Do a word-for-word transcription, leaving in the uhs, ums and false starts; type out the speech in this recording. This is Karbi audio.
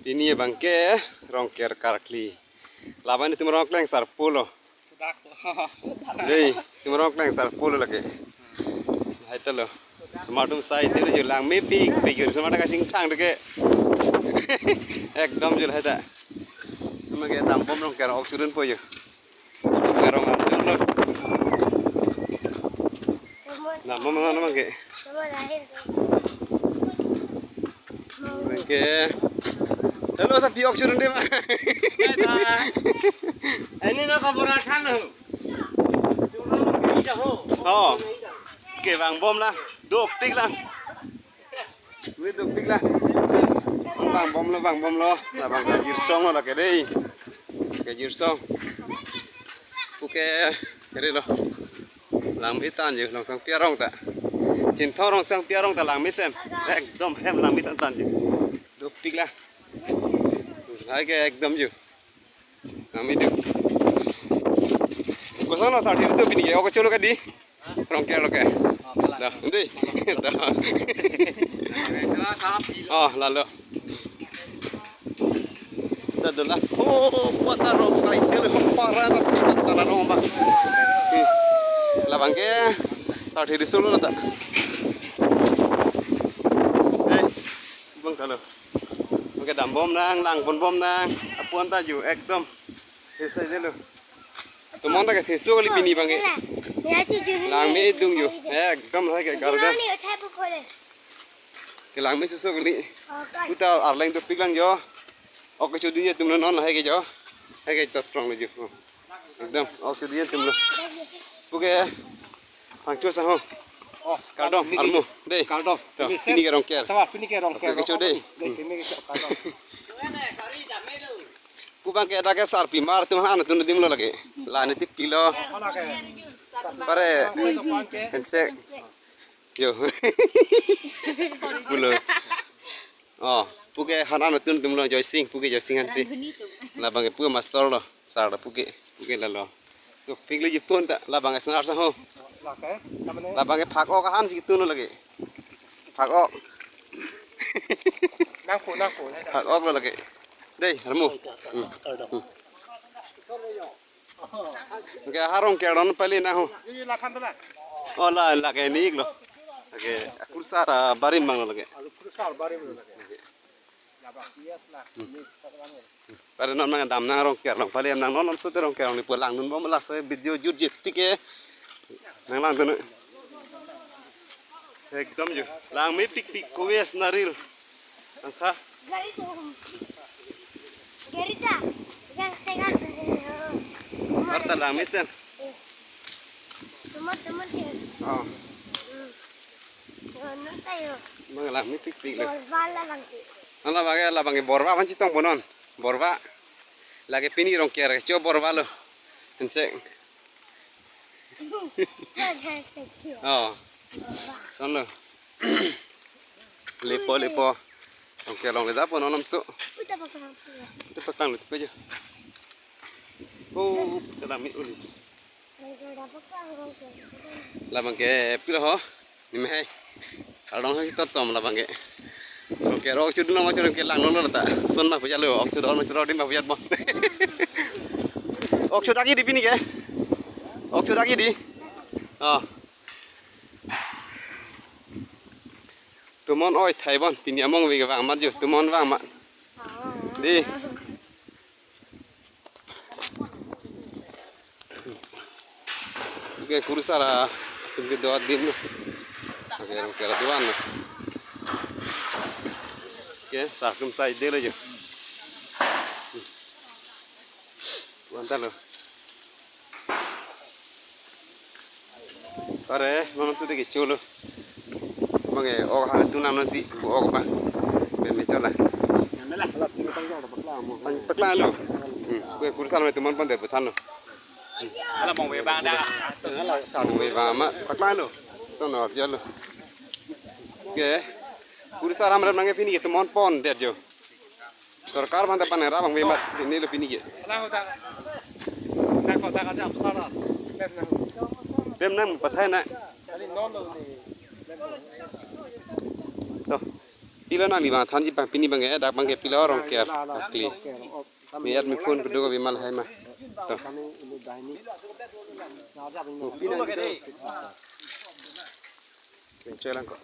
Pini abangke Rongker karkli. Laban itum Rongker Sarpo lo. Dei, itum Rongker Sarpo lo lake. Hai ta lo. Smart room sai te lo jo langmepikpik jo. Smart ka sing thang deke. Ekdom jo hai ta. Mage dambom Rongker ok churun po jo. Rong arjun lo. Dambom na mage. Oke. Hello, sa pi ok churun de ma. Ini na kabura than ho. Oh. Oke, vangbom la. Dopik la. Wi dopik la. Vangbom lo, vangbom lo. Labang kajirsong lo lake dei. Kajirsong. Oke, kere lo. Langme tang jo, Longsangpi arong ta. Chinthong Longsangpi arong ta langme sem. Ekdom hem langme tang tang jo. Dopik la. Hai ke ekdom jo. Langme duk. Koson lo sarthi riso pini ke, ok cholo kadi. Rongker lo ke. Dah, nanti. Dah. Oh, lalo. Dah, dah lah. Oh, kuat dah rong sai. Dia lebih parah dah kita tanah rong, Bang. Hmm. Labang ke sarthi riso lo ta. Eh, bang kalau. Oke, dambom nang, langponbom nang. Apun ta jo, ekdom. Thesa je lo. Tumon ta ke theso kali pini abangke. Langme dung jo. Ekdom hai ke garden. Ke langme suso kali. Uta arleng dopik lang jo. Ok chodun je tum non hai ke jo. Hai ke tot trong le jo. Ekdom ok chodun je tum lo. Oke. Pangcho sa ho. Oh, kardom, armu. Dei. Kardom. To, pini ke Rongker. Tawa, pini ke Rongker. Oke, kecho dei. Dei, pini ke kardom. Pu abangke dak ke sarpimar atum han atum adim lo lake. La ne tipilo. Pare. Pensek. Jo. Pulo. Oh, pu ke han atum adim lo Joysing, pu ke Joysing Hanse. Labang ke pu master lo, sar lo pu ke, pu ke lalo. Dopik lo jipun ta, labang ke senar sa ho. Lake, tamane. Labang ke phak ok han si tun lo lake. Phak ok. Nangko, nangko. Phak ok lo lake. Dei, armu. Hmm. Hmm. Oke, ha Rongker along pali na ho. Ini lapan belas. Oh, la, lake ni ik lo. Oke, kursar, ah, barim abang lo lake. Alu kursar barim lo lake. Oke. Labang bias lah. Hmm. Ini, tak lama. Pare non mang dam nang Rongker along pali nang non non sute Rongker along ni pulang nun bom laso video jut jit tik ke. Nang langdun. Ekdom jo. Langmepikpik kowes naril. Angkha. Gari tu. Gari ta. Yang segan. Arta langme sen. Teman-teman ke. Oh. Hmm. Yo, nang tayo. Mang langmepikpik lo. Borva labang ke. Nang labang ke, labang ke borva aphan chetong ponon. Borva. Lake pini Rongker kecho borva lo. Pensek. Oh. Son lo. Lepo, lepo. Rongker along le da po non namso. Uta paklang. Uta paklang le tipe jo. Oh, uta langme uli. Labang ke pilo ho. Ni me hai. Kardom hai tot som labang ke. Oke, ok chodun ma chodun ke lang non ta. Son ma puja lo, ok chodun ma chodun di ma puja bo. Ok chodun agi di pini ke. Ok chodun agi di. Oh. Tumon oi thai bon, pini among ve vang mat jo, tumon vang mat. Di. Oke, kursar atum ke do adim lo. Oke, Rongker aduan lo. Oke, sartum sai de lo jo. Wan ta lo. Pare, non tu de kecho lo. Mange, ok ha tu nam non si, bu ok ba. Ben me chola. Paklang lo. Hmm, kue kursar me tumon pon de buthan lo. Ala mong ve bang da. Sa mong ve bang ma, paklang lo. Ton no apya lo. Oke. Kursar hamrat nange pini ke tumon pon det jo. Sorkar aphan ta pan ra bang ve mat, pini lo pini ke. Ala hoda. Dak ko dak aja apsara. Pem nang. Pem nang pathai na. Ali non lo ni. To. Pilo nangli bang thanji bang pini bang eh, dak bang ke pilo Rongker akli. Mi at mi phone kedo ko bimal hai ma. To. Pinchoi lang ko.